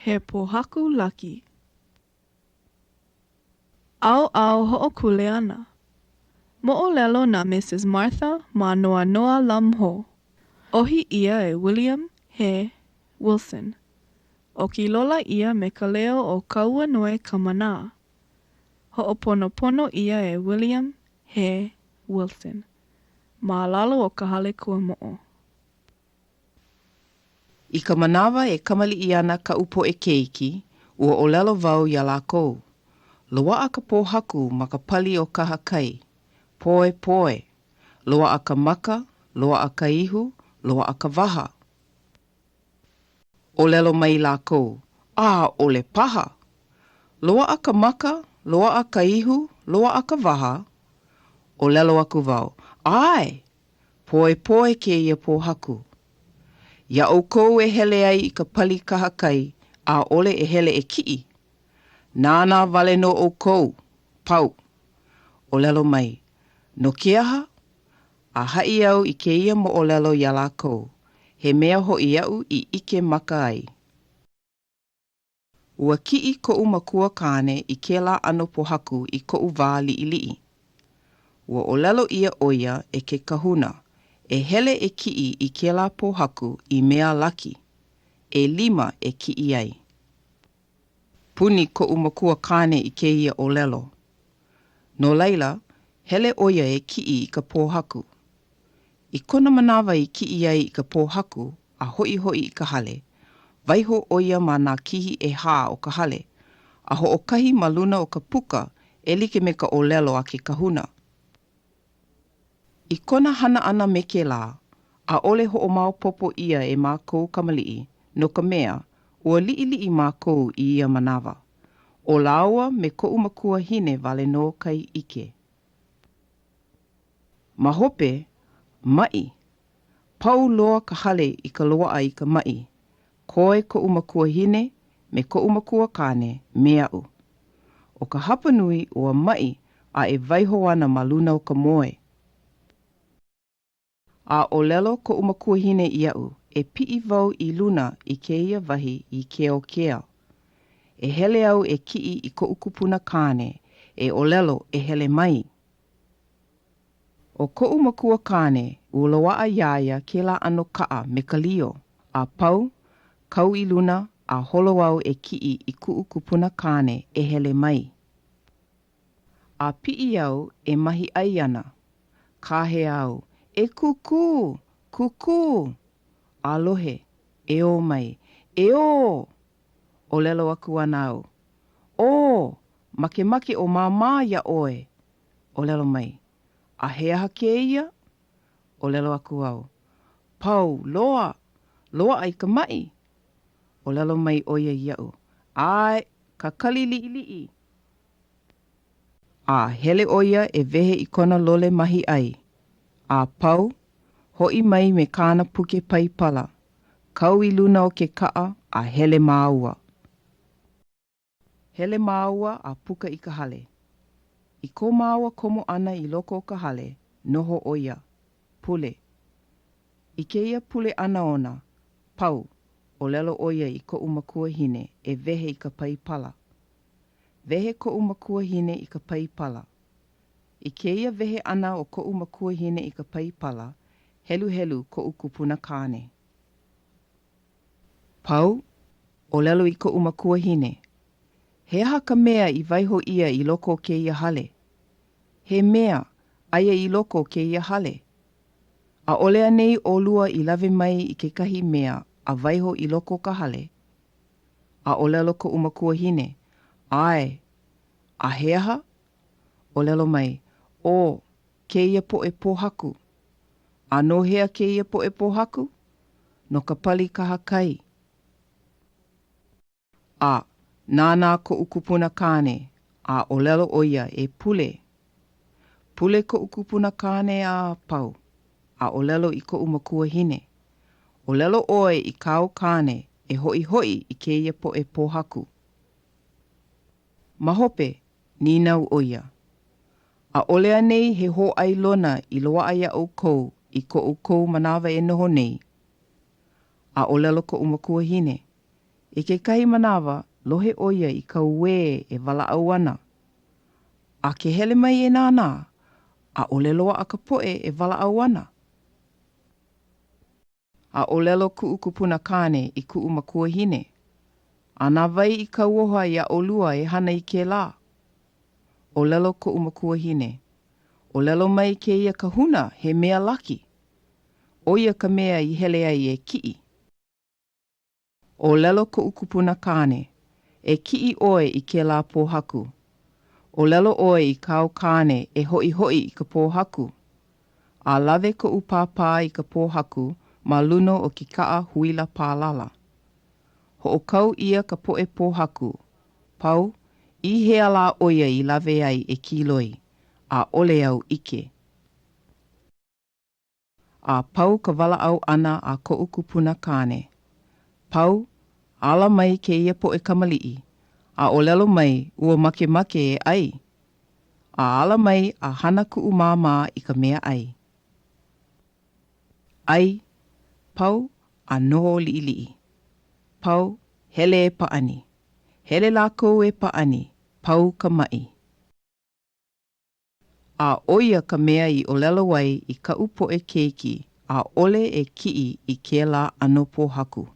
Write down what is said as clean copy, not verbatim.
He pōhaku laki. ʻAoʻao hoʻokuleana. Moʻolelo na Mrs. Martha Mānoanoa Lum Ho. ʻOhi ʻia e William He Wilson. ʻOki lola ʻia me ka leo o Kauanoe Kamanā. Hoʻoponopono ʻia e William He Wilson. Ma lalo o ka Hale Kuamoʻo. I ka manawa e kamaliʻi ana kaʻu poʻe keiki, ua ʻōlelo wau iā lākou, Loaʻa ka pōhaku ma ka pali o kahakai. Poepoe. Loaʻa ka maka, loaʻa ka ihu, loaʻa ka waha. ʻŌlelo mai lākou, ʻAʻole paha. Loaʻa ka maka, loaʻa ka ihu, loaʻa ka waha. ʻŌlelo aku wau, ʻAe! Poepoe kēia pōhaku. Iā ʻoukou e hele ai i ka pali kahakai, ʻaʻole e hele e kiʻi. Nānā wale nō ʻoukou, pau. ʻŌlelo mai, No ke aha? A haʻi au i kēia moʻolelo iā lākou, he mea hoʻi aʻu i ʻike maka ai. Ua kiʻi koʻu makua kāne i kēlā ʻano pōhaku i koʻu wā liʻiliʻi. Ua ʻōlelo ʻia ʻo ia e ke kahuna e hele e kiʻi i kēlā pōhaku i mea laki, ʻelima e kiʻi ai. Puni koʻu makua kāne i kēia ʻōlelo. No laila, hele ʻo ia e kiʻi i ka pōhaku. I kona manawa i kiʻi ai i ka pōhaku a hoʻihoʻi i ka hale, waiho ʻo ia ma nā kihi ʻehā o ka hale, a hoʻokahi ma luna o ka puka e like me ka ʻōlelo a ke kahuna. I kona hana ʻana me kēlā, ʻaʻole hoʻomaopopo ʻia e mākou kamaliʻi, no ka mea, ua liʻiliʻi mākou i ia manawa. ʻO lāua me koʻu makuahine wale nō kai ʻike. Ma hope, maʻi. Pau loa ka hale i ka loaʻa i ka maʻi. Koe koʻu makuahine me koʻu makuakāne me aʻu. ʻO ka hapanui ua maʻi a e waiho ana ma luna o ka moe. A ʻōlelo koʻu makuahine iaʻu e piʻi wau i luna i kēia wahi i Keokea. E hele au e kiʻi i koʻu kupuna kāne e ʻōlelo e hele mai. ʻO koʻu makua kāne, ua loaʻa iā ia kēlā ʻano kaʻa me ka lio, a pau, kau i luna a holo au e kiʻi i kuʻu kupuna kāne e hele mai. A piʻi au e mahiʻai ana. Kāhea au, E Kūkū! Kūkū! A lohe, eō mai, Eō! ʻŌlelo aku ana au, Ō! Makemake ʻo Māmā iā ʻoe! ʻŌlelo mai, A he aha kēia? ʻŌlelo aku au, Pau loa! Loaʻa i ka maʻi! ʻŌlelo mai ʻo ia iaʻu, ʻAe, kakali liʻiliʻi! A hele ʻo ia e wehe i kona lole mahiʻai. A pau, hoʻi mai me kāna puke Paipala, kau i luna o ke kaʻa a hele māua. Hele māua a puka i ka hale. I ko māua komo ʻana i loko o ka hale, noho ʻo ia, pule. I kēia pule ʻana ona, pau, ʻōlelo ʻo ia i koʻu makuahine e wehe i ka Paipala. Wehe koʻu makuahine i ka Paipala. I kēia wehe ʻana o koʻu makuahine i ka Paipala, heluhelu koʻu kupuna kāne. Pau, ʻōlelo i koʻu makuahine, He aha ka mea i waiho ʻia i loko o kēia hale? He mea, aia i loko o kēia hale. ʻAʻole anei ʻolua i lawe mai i kekahi mea a waiho i loko o ka hale? A ʻōlelo koʻu makuahine, ʻAe. A he aha? ʻŌlelo mai, ʻO kēia poʻe pōhaku. A no hea kēia poʻe pōhaku? No ka pali kahakai. A, nānā koʻu kupuna kāne, a ʻōlelo ʻo ia e pule. Pule koʻu kupuna kāne a pau, a ʻōlelo i koʻu makuahine, ʻŌlelo ʻoe i kāu kāne e hoʻihoʻi i kēia poʻe pōhaku. Ma hope, nīnau ʻo ia, ʻAʻole anei he hōʻailona i loaʻa iā ʻoukou i ko ʻoukou manawa e noho nei? A ʻōlelo koʻu makuahine, I kekahi manawa, lohe ʻo ia i ka uē e walaʻau ana. A ke hele mai e nānā, ʻaʻole loaʻa ka poʻe e walaʻau ana. A ʻōlelo kuʻu kupuna kāne i kuʻu makuahine, A na wai i kauoha iā ʻolua e hana i kēlā? ʻŌlelo koʻu makuahine, ʻŌlelo mai kēia kahuna he mea laki. ʻO ia ka mea i hele ai e kiʻi. ʻŌlelo koʻu kupuna kāne, E kiʻi ʻoe i kēlā pōhaku. ʻŌlelo ʻoe i kāu kāne e hoʻihoʻi i ka pōhaku. A lawe koʻu pāpā i ka pōhaku ma luna o ke kaʻa huila pālala. Hoʻokau ʻia ka poʻe pōhaku, pau, i hea lā ʻo ia i lawe ai e kīloi, ʻaʻole au ʻike. A pau ka walaʻau ʻana a koʻu kupuna kāne. Pau, ala mai kēia poʻe kamaliʻi, a ʻōlelo mai ua makemake e ʻai. A ala mai a hana kuʻu māmā i ka meaʻai. ʻAi, pau a noho liʻiliʻi. Pau, hele e pāʻani. Hele lākou e pāʻani, pau ka maʻi. A ʻo ia ka mea i ʻōlelo ai i kaʻu poʻe keiki, ʻaʻole e kiʻi i kēlā ʻano pōhaku.